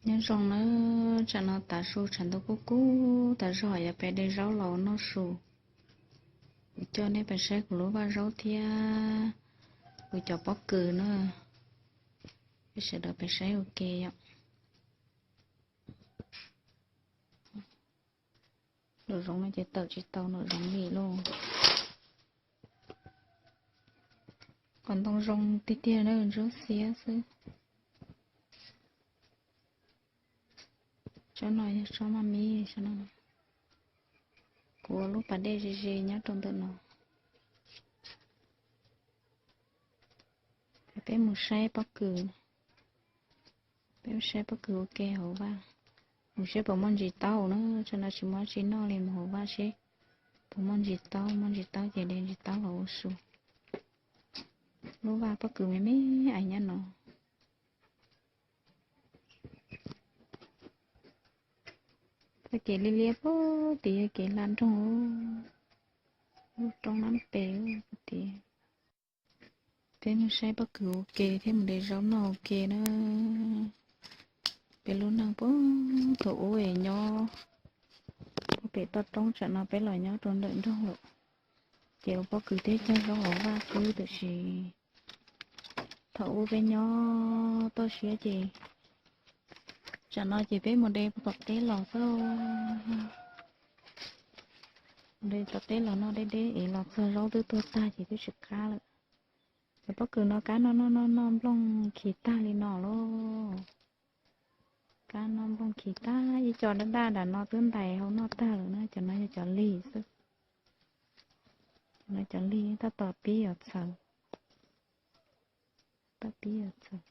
Nyob zoo nawb, tsam no tav su tshav ntuj kub kub tas zog yuav pib de zaub los noj su. Kuv coj nej pais saib kuv lub vaj zaub thiab kuv cov pob kws na. Peb sawv daws pais saib ua ke yom. Nraum zoov no ces tawm tsis tau nraum zoov li lauj. Qos ntoo zoo tiag tiag na, ntsuab xiab xwb. Tsob no yog tsob maj mib, tsob no. Kuv ua lub pas dej ze ze nyob rau ntawm no. Peb mus saib pob kws, peb mus saib pob kws ua ke hauv vaj. Mus seb puas muaj ntsis taub na, tsam no tsis muaj dab tsi noj li, mus hauv vaj seb puas muaj ntsis taub, muaj ntsis taub ces de ntsis taub los ua su. Lub vaj pob kws me me ais nyob no. Txoj kev liab liab puag tim yog kev hla nroog, lub roob nab pes puag tim. Peb mus saib pob kws ua ke thiab mus de zaub noj ua ke na. Peb lub neej puag thaum ub es nyob puag pem toj roob, tsam no peb los nyob rau ntawm nroog lawm. Ces ua pob kws thiab cog zaub hauv vaj xwb, tiam sis thaum ub peb nyob toj siab ces tsam no ces peb mus de puag tom teb los xwb. De tom teb los noj deb deb es los txog zaub twb tuag tag ces twb tsis qab lawm. Cov pob kws no kab noj noj noj noj nplooj khi tag li no lauj. Kab noj nplooj khi tag, ib co daj daj nram no twb ntais hau noj tag lawm na. Cov no yog cov lig xwb. Cov no cov lig tab tom pib yuav txhawv. Tab tom pib yuav txhawv.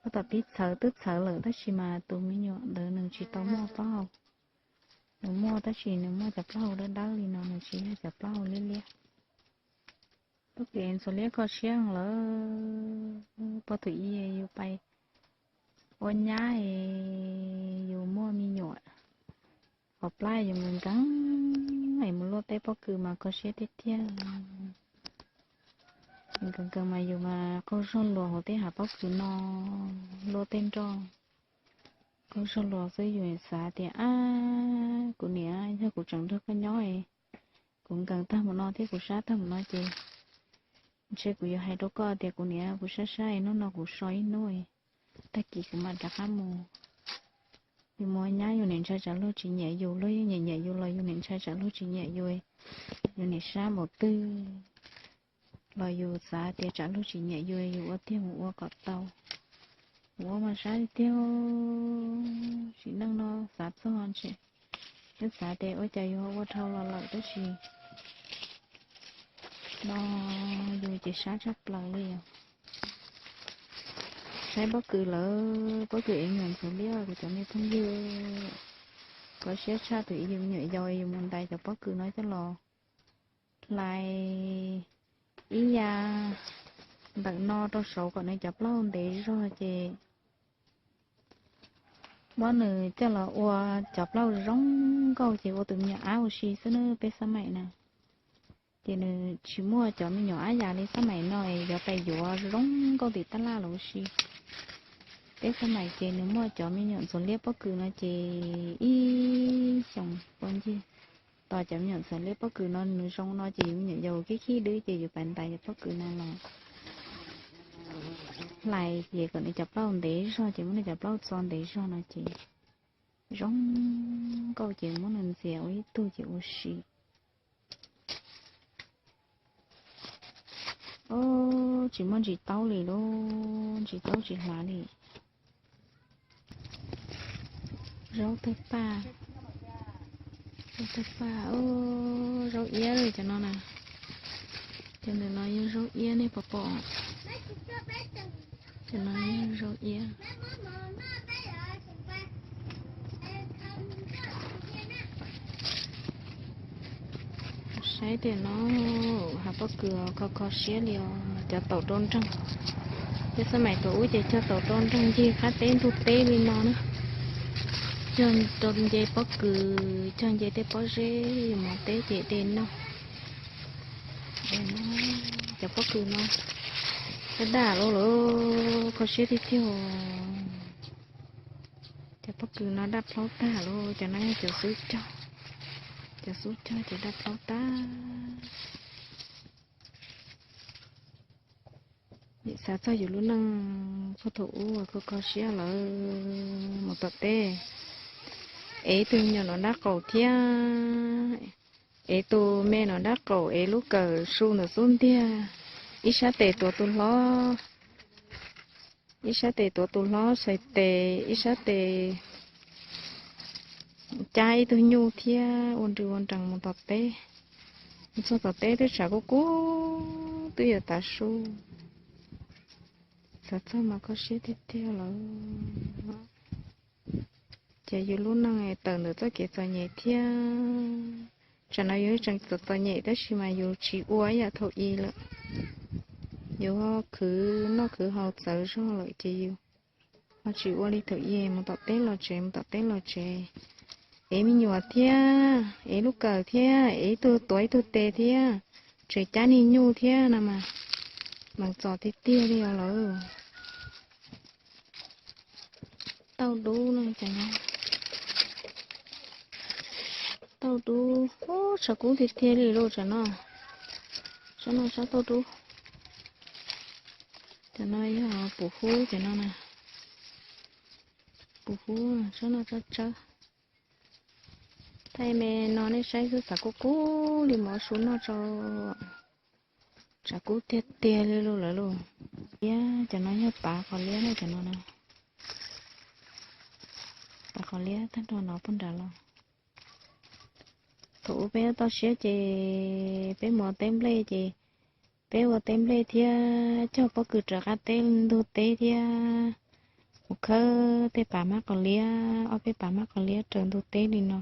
Tab tom pib txhawv, twb txhawv lawm tab sis mas tus me nyuam ntawd nws tsis tau muaj plaub hau. Nws muaj tab sis nws muaj cov plaub hau dawb dawb li no, nws tsis yog cov plaub hau liab liab. Tub kev ntxhuav liab kho siab lawm. Pog thwm ib yus pais ua nyab es yus muaj me nyuam, qhov plab yus nkees nkees es mus luaj teb pob kws mas kho siab tiag tiag. Nkees nkees mas yus mas qaug zog luas hauv tej hav pob kws no, luaj tej nroj, qaug zog luas xwb. Yus xav tias, ab, kuv niam, yog kuv tseem nrog koj nyob, kuv nkees tag mus no thiab kuv sab tag mus no ces ntshe kuv yuav hais rau koj tias kuv niam, kuv sab sab es hnub no kuv so ib hnub, tag kis kuv mam rov qab mus. Yus mus ua nyab yus niam ntshai tsam luag tsis nyiam yus, luag yeej nyiam nyiam yus los yus niam ntshai tsam luag tsis nyiam yus, yus niam sab npaum twg los yus xav tias tsam luag tsis nyiam yus, yus ua tiag mus ua kom tau. Kuv ua mas sab tiag, sim neej no xav txog ntshe, twb xav tias ua cas yus ho ua dhau los lawm tab sis no yus ces sab tshaj plaws li os. Saib pob kws lawm, pob kws ev nyuam ntxhuav liab kuv cov me phooj ywg, kho siab tshaj tus ib yus me nyuam yaus yus mus ntais cov pob kws no coj los hlais ib ya ntawm no rau saud kom nws cov plaub hau ntev zog ces muab nws coj los ua cov plaub hau zoo nkauj ces ua tus me nyuam ab ua si xwb na peb xab maim na. Ces nws tsis muaj cov me nyuam ab yam li xab maim no es yuav pais yuav zoo nkauj tim tab laj los ua si. Peb xab maim ces nws muaj cov me nyuam ntxhuav liab pob kws no ces ib xyoos ua ncig. Tos cov me nyuam ntxhuav liab pob kws no nws zoo no ces yus me nyuam yaus khib khib dwb ces yus pais ntais cov pob kws no los hlais ces kom nws cov plaub hau ntev zog ces muab nws cov plaub hau txo ntev zog no ces zoo nkauj ces muab nws ntxias ua ib tug ces ua si. Ob, tsis muaj ntsis taub li lauj, ntsis taub tsis hlav li. Zaub tawg paj, zaub tawg paj, zaub iab li cov no na. Cov ntawm no yog zaub iab nej puas pom? Cov no yog zaub iab. Saib tias no, hav pob kws kho kho siab li os, cog taum rau nroog. Tej xab maim thaum ub ces cog taum rau nroog ncig qab teb ntug teb li no na. Cog rau nce pob kws, cog nce tej pob zeb mov teb ces de noj. Cov pob kws no daj daj lawm, kho siab tiag tiag. Cov pob kws no daj plaub tag lawm, cov no yog cov xub cog, cov xub cog ces daj plaub tag. Nim xav txog yus lub neej txog thaum ub kho kho siab lawm mus tom teb, ev tus nyuam nram dab qaum thiab, ev tus me nram dab qaum, ev lub kawm su ntawm xub ntiag, ib sab tes tuav tus hlob, ib sab tes tuav tus hlob txhais tes, ib sab tes cab ib tug nyuj thiab ua nrws ua nrees mus tom teb. Mus txog tom teb twb tshav kub kub, twb yuav tav su. Xav txog mas kho siab tiag tiag lawm. Ces yus lub neej tawm ntawm txoj kev txom nyem thiab. Tsam no yus tseem txom txom nyem tab sis mas yus tsis ua ib yam thaum i lawm. Yus ho khwv noj khwv haus txawv zog lawm ces yus ho tsis ua li thaum i, mus tom teb los tsev, mus tom teb los tsev, ev me nyuam thiab, ev lub kawm thiab, ev ib tug tuav ib tug tes thiab, tseem cab niag nyuj thiab no mas, mas txom tiag tiag li os lawm. Tauj dub no, tauj dub, tshav kub tiag tiag li lauj tsam no. Tsob no tsob tauj dub. Cov no yog pum hub, cov no na, pum hub, tsob no tsob tsawb. Thaij me no nej saib xwb, tshav kub kub li mov su noj tso. Tshav kub tiag tiag li lauj lawm lauj. Liab, cov no yog pav qhov liab na, cov no na. Pav qhov liab tag nrho no pub nrad los. Thaum ub peb toj siab ces peb mus ua teb nplej ces peb ua teb nplej thiab cog pob kws raws qab teb ntug teb thiab mus khawb tej pav mab qos liab, ob peb pav mab qos liab raws ntug teb li no.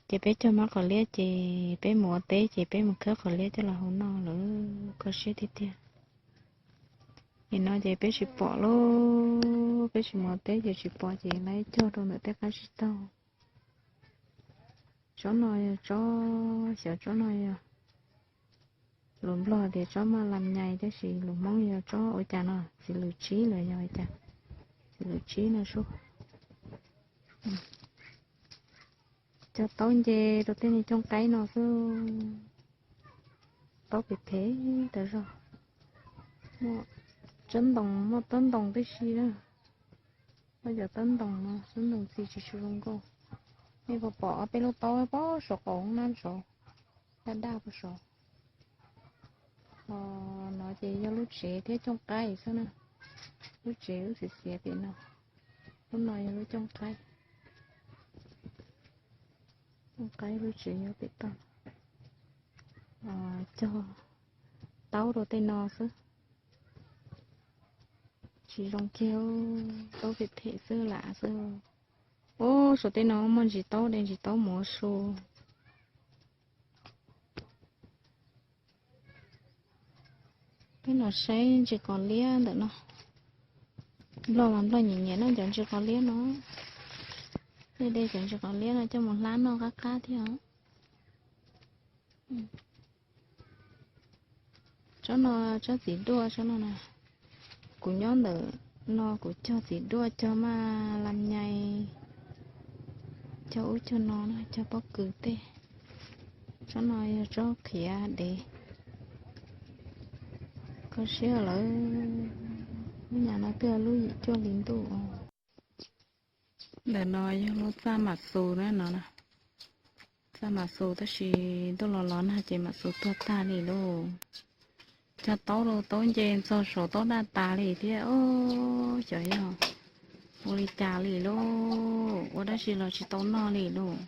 Ces peb cog mab qos liab ces peb mus ua teb ces peb mus khawb qos liab coj los hau noj lawm, kho siab tiag tiag. Nim no ces peb tsis pom lauj, peb tsis mus ua teb ces tsis pom ces lawv cog rau ntawm tej qab tsib taug. Tsob no yog tsob, xyov tsob no yog, lus Nplog tias tsob maj lam nyais tab sis lus Hmoob yog tsob ua cas no, txiv lws tsib los yog ua cas, txiv lws tsib no sub. Cog taub nce rau tej niag cooj qaib no xwb. Taub phem phem tas zog. Muaj tsob ntoo, muaj tsob ntoo tib si na. Muaj cov tsob ntoo no, tsob ntoo txi tsis tshua zoo nkauj. Nej puas pom ob peb lub taub pob saum qaum nab saud, daj daj puag saud. Ho no ces yog lub tsev thiab cooj qaib xwb na. Lub tsev lub xiav xiav pem no. Lub no yog lub cooj qaib. Cooj qaib lub tsev yuav pem toj. Cog taub rau tej no xwb. Tsis zoo kiag, taub phem phem xwb lam xwb. Ub, saum tej no muaj ntsis taub, de ntsis taub mus ua su. Peb los saib ntsis qos liab ntawm no. Nplog mas nplog nyiam nyiam noj cov ntsis qos liab no. Tej de cov ntsis qos liab no coj mus hlab noj qab qab thiab. Tsob no tsob txiv duaj, tsob no na. Kuv nyob ntawm no kuv cog txiv duaj, cog maj lam nyais, cog ub cog no, cog pob kws tej. Tsob no yog tsob qhiav dev. Kho siab lawm, lub nyam no twb lub yim cuaj hli ntuj. Ntawm no yog lub txaj mam xus na no. Txaj mam xus tab sis ntuj los los nag ces mam xus tuag tag li lauj. Cog taub rau taub nce ntxog saum taub daj tas li thiab. Xyov yog ua li cas li lauj, ua dab tsi los tsis tau noj li lauj.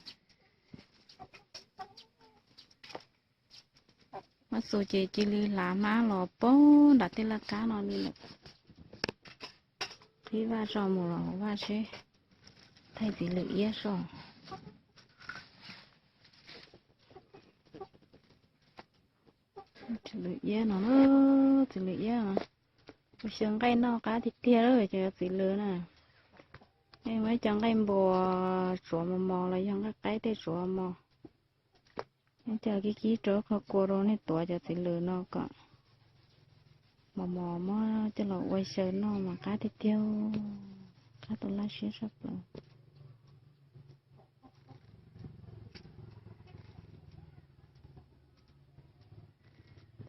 Mab xus ces cia li hlav mab los poob nram tej laj kab no li lawm. Qhib vaj tso mus los hauv vaj seb, thaij txiv lws iab so. Txiv lws iab no, txiv lws iab no, ua xyaw nqaij noj qab tiag tiag lawm cov txiv lws na. Nej muaj ib co nqaij npua tsuav mos mos los yog nqaij qaib tej tsuav mos, nej coj kib kib rau qhov kua rau nej tuav cov txiv lws no kom mos mos muab coj los ua xyaw noj mas qab tiag tiag. Qab tus laj siab tshaj plaws.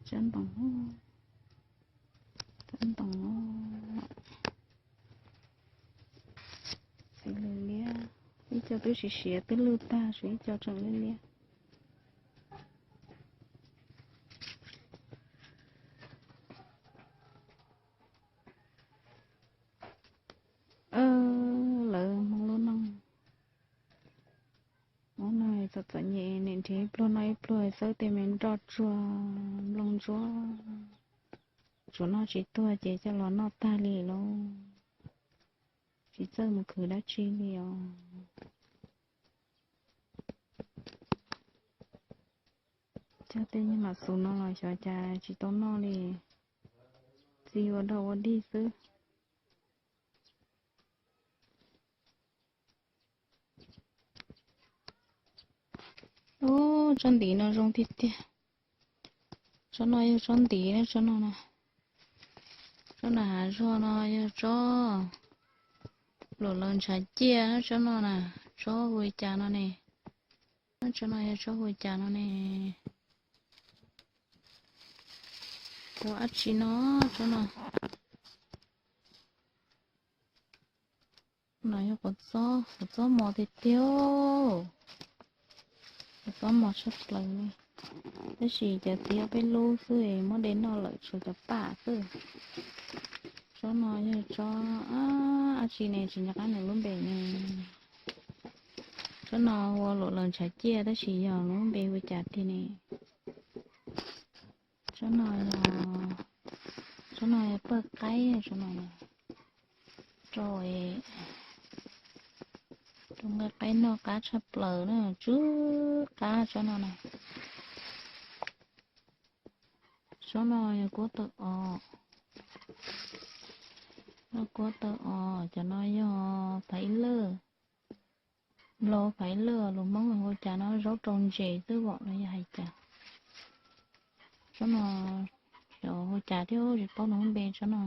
Tsab ntoos, tsab ntoos. Txiv lws liab, ib co twb siav siav twb lwj tag, tshuav ib co tseem liab liab. Lawv Hmoob lub neej, Hmoob no txom txom nyem, nim nrhiav ib pluag noj ib pluag, xawb tej me nroj tsuag nplooj ntsuab. Tsuas noj tsis tuag ces coj los noj tag li lauj. Tsis txawj mus khwv dab tsi li os. Cog tej nyuag mam xus no los xyov cas tsis tau noj li, txi ua dog ua dig xwb. Ub, tsob ntiv no zoo tiag tiag. Tsob no yog tsob ntiv na, tsob no na. Tsob na hav zoov no yog tsob luam laws ntshav ciaj na, tsob no na. Tsob hu li cas no ne? Tsob no yog tsob hu li cas no ne? Tsob dab tsi no, tsob no. No yog quav txob, quav txob mos tiag tiag. Quav txob mos tshaj plaws li. Tab sis cov txiv peb lub xwb, muab de noj lawm tshuav cov paj xwb. Tsob no yog tsob dab tsi ne, tsis nco qab nws lub npe ne. Tsob no hu ua luam laws ntshav ciaj tab sis yog lub npe hu cas tiag ne. Tsob no yog, tsob no yog pawg qaib, tsob no rau, rau nqaij qaib noj qab tshaj plaws na, tsw qab tsob no na. Tsob no yog kuab taw os, noj kuab taw os. Cov no yog phav ib lawj, nplog phav ib lawj, lus Hmoob hu cas no, zaub rau ntses xwb vom los yog hais cas. Tsob no xyov hu cas thiab tsis paub nws lub npe tsob no.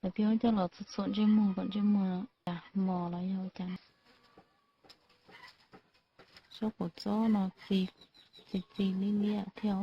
Lawv pheej coj los txhuam ntsej muag kom ntsej muag cas mos los yog hu cas. Tsob quav txob no txi txi liab liab thiab.